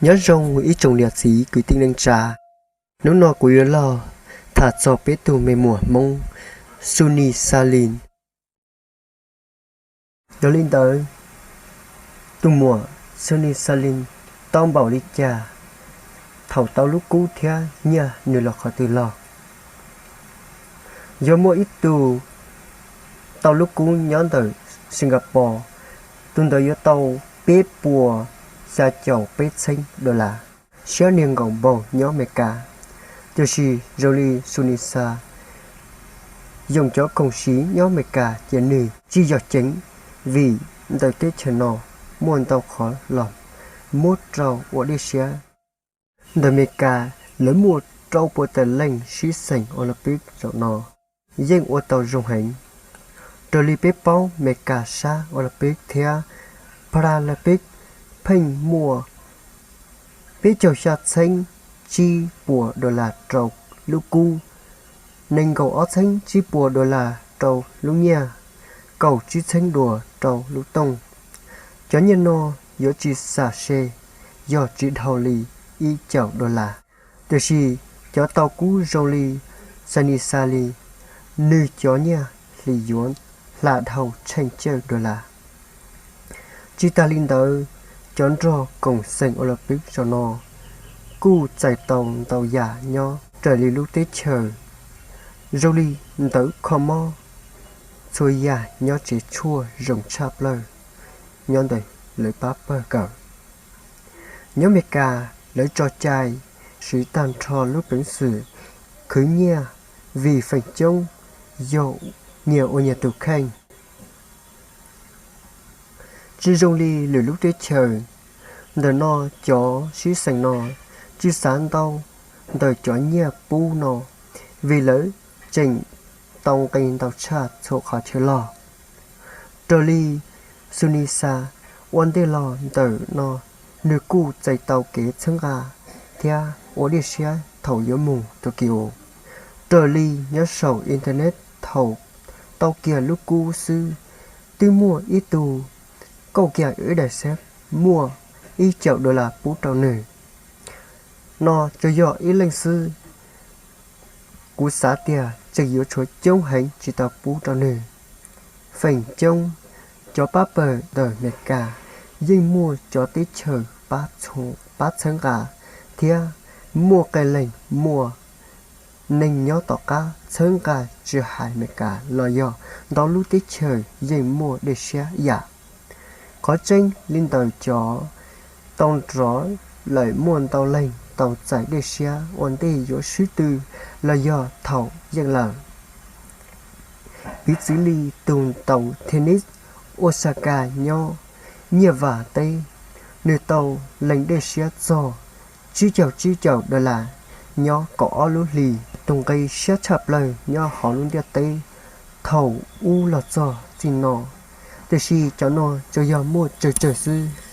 Nyob zoo ib tsoom niam txiv kwv tij neej tsa, hnub no kuv yuav los tham txog peb tug me muam Hmoob Sunny Salin. Yog li ntawd, tus muam Sunny Salin tau npaum li cas, thaum tau lub kub thiab nyiaj nws los qhov twg los? Yog muaj ib tug tau lub kub nyob ntawm Singapore, tus ntawd yuav tau peb puas xya caum peb txheeb dollar, siab niag nkaus npaug nyob Amelikas. Tiam sis zoo li Sunny Salin yoom cov khoom siv nyob Amelikas ces nws tsis yog ceev, vim ntawm teb chaws no muaj ntau qhov los muab rau ua dej siab. Ntawm Amelikas lawv muaj rau puas tawm leej sib xeem Olympic zaum no, yeej ua tau zoo heev. Raws li peb paub, Amelikas sab Olympic thiab Paralympic pheej muaj peb caug xya txheeb tsib puas dollar rau lub kub, nees nkaum ob txheeb tsib puas dollar rau lub nyiaj, kaum tsib txheeb dollar rau lub tooj. Cov nyiaj no yuav tsis xam se yog tsis dhau li ib caum dollar. Tiam sis cov tau kub zoo li Sunny Salin, nws cov nyiaj hli yuav hla dhau tsheej cawj dollar. Tsis tas li ntawd, cov nrog khoom xeem Olympic zaum no kuj txais tau ntau yam nyob raws li lub teb chaws, zoo li ntawv kho mob, txhua yam nyob tsev tshuaj zoo tshaj plaws nyob ntawm lawv pab pawg kawm. Nyob Amelikas, lawv tso cai siv tag nrho lub peev xwm khwv nyiaj, vim feem coob yog nyias ua nyias tus kheej. Tsis zoo li lwm lub teb chaws, ntawm no cov sib xeem no tsis xav ntau ntawm cov nyiaj pub no, vim lawv tseem tau nqi ntau tshaj txhua qhov chaw loj. Raws li Sunisa ua ntej los ntawm no, nws kuj txais tau kev txhawb nqa thiab ua dej siab thaum yuav mus Tokyo. Raws li nyob saum internet, thaum tau kiag lub kub xwb, twb muaj ib tug kauj kiag ib daim xeeb muaj ib caum dollar pub rau nws. No tsuas yog ib leej xwb, kuv xav tias tseem yuav tshuav coob heev tsis tau pub rau nws. Feem coob, cov pab pawg ntawm Amelikas yeej muaj cov teb chaws pab txhawb nqa, thiab muaj qee leej muaj neeg nyob tom qab txhawb nqa, tsis hais Amelikas los yog ntau lub teb chaws yeej muaj dej siab ib yam. Qhov tseeb li ntawm cov tau nrov lawm, muaj ntau leej tau txais dej siab ua ntej yuav swb tw los yog thaum yeej lawm. Piv txwv li tus ntaus tennis Osaka nyob Nyiaj Vam teb, nws tau lees dej siab txog tsib caug tsib caum dollar nyob kaum ob lub hlis. Tus nqi siab tshaj plaws nyob hauv lub ntiaj teb thaum ub los txog txij no. Tiam sis cov no tsuas yog muaj tsawg tsawg xwb.